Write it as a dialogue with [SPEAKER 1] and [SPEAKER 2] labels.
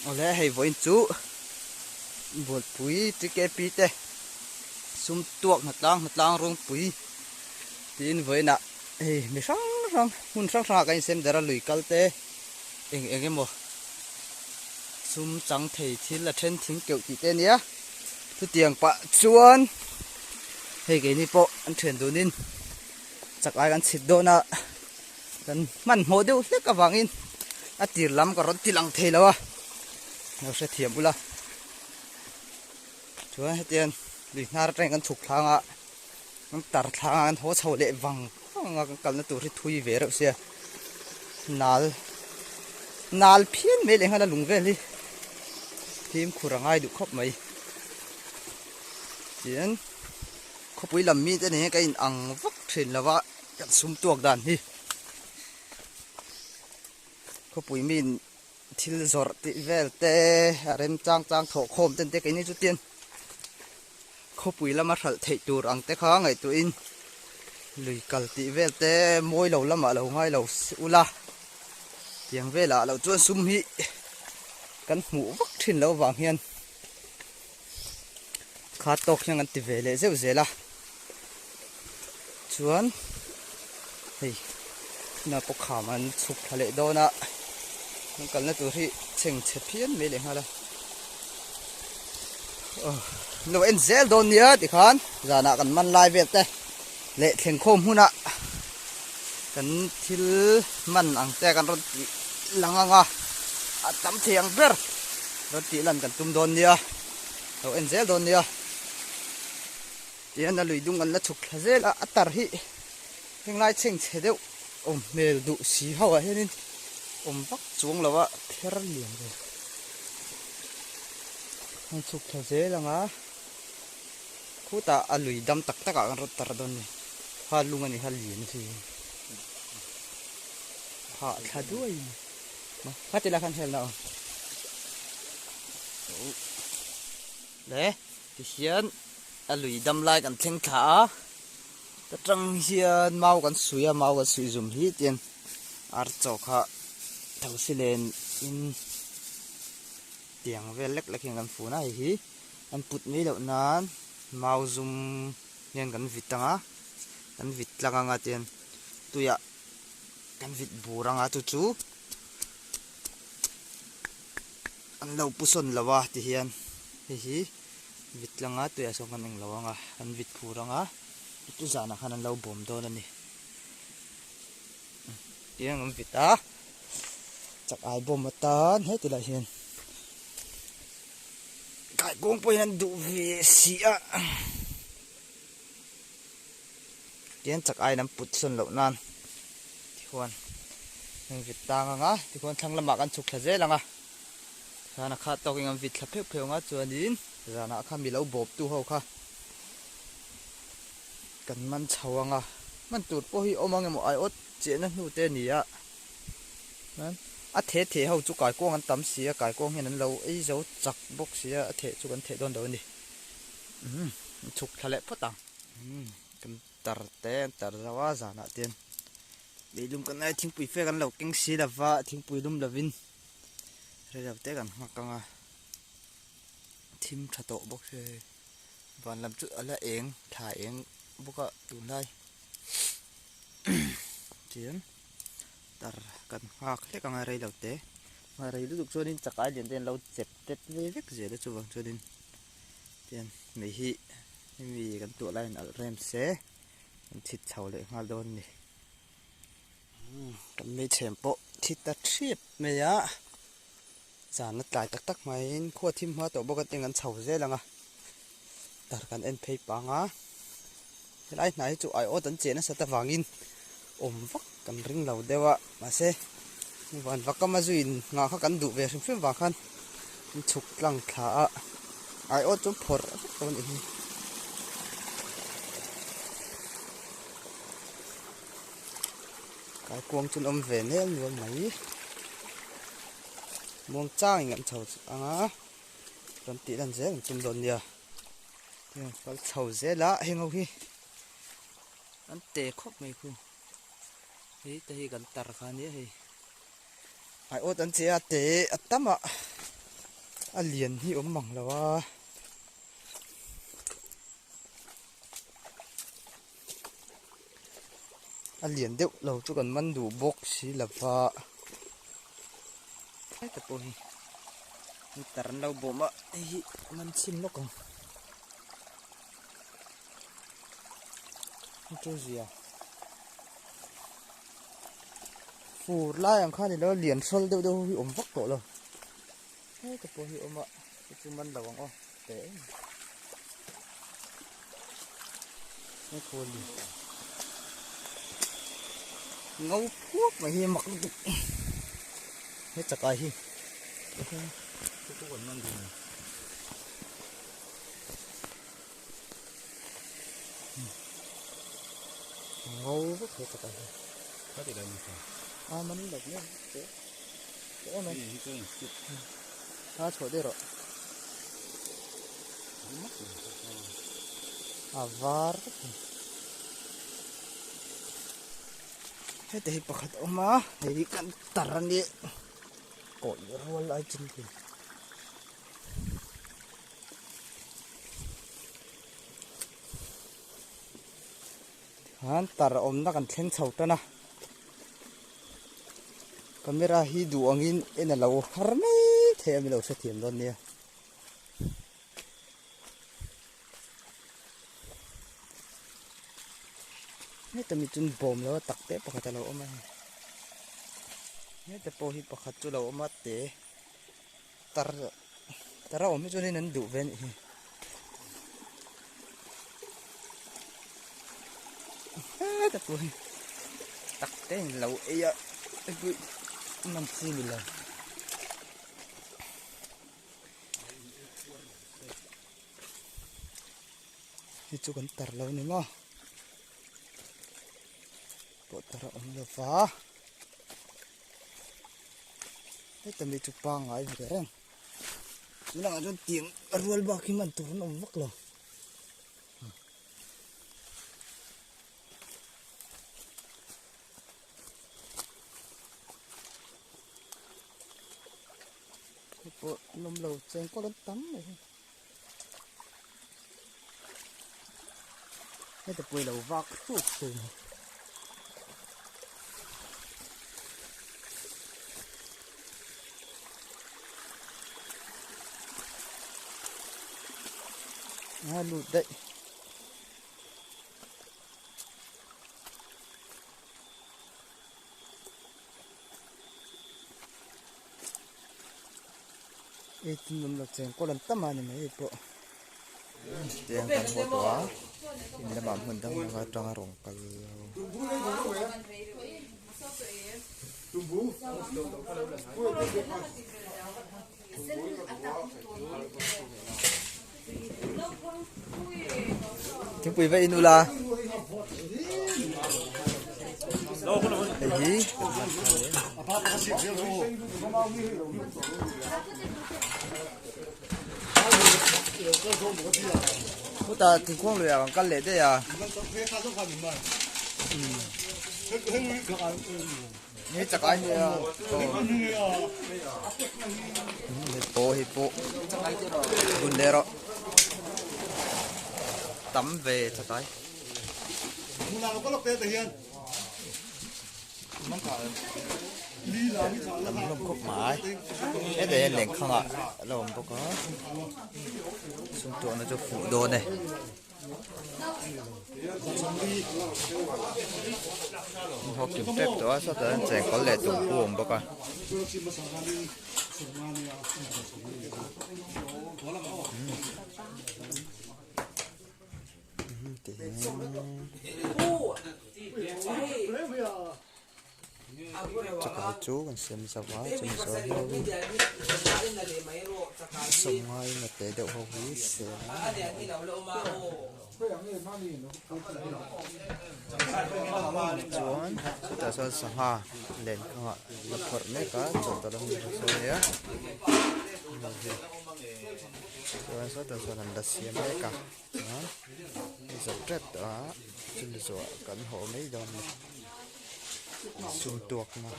[SPEAKER 1] Awle hei vawiin chu Bualpui TKP te sum tuak hnatlang hnatlang rungpui tiin vawiinah hei mi hrang hrang hmun hrang hrangah kan insem der a lui kal te eng eng emaw sum chang thei thil a then thing keuh tih te a nia chutiang pah chuan hei keini pawh an thian dunin chak ai kan chhit dawn a. Kan hmanhmawh deuh hlek avangin a tir lam ka rawn ti lang thei lo a, lo hrethiam ula. Chuan hetiang lui hnar atangin kan chhuk thlang a, kan tar thlang a, kan haw chho leh vang vang a, kan kalna tur hi thui ve reuh sia. Nal nal phian mai leh nghal a lung vel hi fimkhur a ngai duh khawp mai. Tin khawpui lam mite nen hian ka in ang vak thin lo va. Kan sum tuak dan hi khawpui min thil zawrh tih vel te a rem chang chang thawh khawm ten te keini chu tian khawpui lama hralh theih tur ang te kha ngaihtuahin lui kal tih vel te mawi lo lamah lo ngai lo ula tiang velah loh chuan sum hi kan hmuh vak thin loh vang hian Kha tawk hian kan ti ve leh zeuh zel a chuan hei tunah pawh kham an chhuk thla leh dawn a an kalna tur hi chheng chhe phian mai leh nghal a aw lo en zel dawn nia tikhan zanah kan man lai vel te leh thleng khawm hunah kan thil man ang te kan rawn tih lang ang a a tam thei ang ber rawn tih lan kan tum dawn nia lo en zel dawn nia tihian a lui dung an la chhuk thla zel a a tar hi henglai chheng chhe deuh awm hmel duh si ho ah hianin awm vak chuang lo a pher lian vel an chhuk thla zel ang a. Khutah a lui dam tak tak ah kan rawn tar dawn ni. Kha lung a ni kha lian a si. Phah thla duai in. Kha ti lai khan helna aw. Le tihian a lui dam lai kan thleng thla a. Ta tang hian mau kan sui a mau kan suih zum hi tian ar chaw kha tho si len in tiang vel lek lek hian kan fun a hei hi. An put mai loh nan mau zum hian kan vit ang a, kan vit tlang ang a tian tuiah kan vit bur ang a chu chu an lo pu sawn lo a ti hian hei hi vit tlang a tuiah sawn kan englo ang a kan vit phur ang a chu zanah khan an lo bawm dawn a ni tiang an vit a chak ai bawm atan heti lai hian. Kaikuang pawhin an duh ve si a tihian chak aiin an put sawn loh nan tikhuan an vit tang ang a tikhuan thlang lamah kan chhuk thla zel ang a tikhan a khat tawkin an vit thla pheuh pheuh ang a chuanin zanah kha mi lo bawp tu ho kha kan man chho ang a man tur pawh hi awm ang emaw aiawt chiahna hnu te a ni a. Chuan a theh theh ho chu kaikuang an tam si a kaikuang hian an lo ei zo chak bawk si a a theh chu kan theh dawn lo a ni umm an chhuk thla leh phawt ang umm kan tar te an tar zo a zanah te hian leilum kan ai thingpui fe kan lo keng si lova thingpui lum lovin rei lo te kan nghak ang a thim tha tawh bawk si hei van lam chu a la eng thla eng bawk a tunlai chian. Tar kan nghak hlek ang a rei lo te. A rei lutuk chuanin chakai lian te an lo chep tet ve vek zel a chuvang chuanin tian mei hi hemi kan tuah laiin alh rem se an chhit chho leh nghal dawn a ni. Kan meichhem pawh thi ta ṭhiap mai a zan a tlai tak tak hmaiin khua thim hma tawh bawk a teng an chho zel ang a tar kan en phei pang a. Helai hnai hi chu aiawt an cheh nasat avangin awm vak kan ring lo deuh a mahse van vakam a zuiin nghah kha kan duh ve hrim hrim vang khan an chhuk tlang thla a aiawt chu phawrh vek dawn a nih hi. Kaikuang chu an awm ve nel nual mai muang changin an chho ang a rawn tih lan zel an tum dawn nia. Kal chho zel a heng ho hi an te khawp mai khu hei te hi kan tar kha ania hei ai awt an che a te a tam a. A lian hi awm mang lo a. A lian deuh lo chu kan man duh bawk si lo va. Heta pawh hi meter an lo bawm a hei hi man chhin lawk ang. Chu zia. Fur lai ang khan ilo lian hrawl deuh deuh hi awm vak tawh lo. Heta pawh hi awm a chu chu man lo ang aw teh em. He khawl hi ngo phuak mai hi a mak lutuk. He chakai hi chu chu kan man dun a ni. Ngo vek he chakai hi. A man lo hle te em ai a chhuah daih rawh a var vek thei heta hi pakhat a awm a hei hi kan tar a nia kawih rual lai chin thei. Khan tar awmna kan thleng chho tan a camera hi duh angin en a lo har mai thei a mi lo hrethiam dawn nia. Heta mi chun bawm lo a tak te pakhat a lo awm a hei heta pawh hi pakhat chu lo awm a te tar tar a awm hi chuanin an duh ve a nih hi. Heta pawh hi tak te in lo ei a hei man chi ni lo. Hei chu kan tar lo ni maw pawh tar a awm lo va heta mi chu pangngai ve reng tunah chuan tiang a rual bak hi man tur an awm vak lo. Hei pawh an awm lo chengkawl an tam mai hi. Heta pawh i lo vak hruk hruk mai. A lut daih. Eitin awm lo cheng kawl an tam a ni mai hei pawh tiang kan haw tawh a in lamah hmun dang dang atanga rawn kal ho. Thingpui va in ula hei hi chutah thingkung lui ah kan kal leh daih a Ni chak ai nia hei pawh hei pawh bun leh rawh tam ve chak ai tam hlawm khawp mai hetah hian lengkhang ah a lo awm bawk a sumtuahna chu fuh dawn e. Hawk kim tep tawh a sawtah hian chengkawl leh tumbu a awm bawk a. Chakai chu kan siam zauh a chumi zawh hian sawmngai a te deuh ho hi siam a chuan chutah chuan sangha len kawngah la phawrh mek a chawhtawlh a hmun sawn ania chuan sawtah chuan an la siam mek a chuan a zo tep tawh a chumi zawhah kan haw mai dawn a ni. Sum tuakna.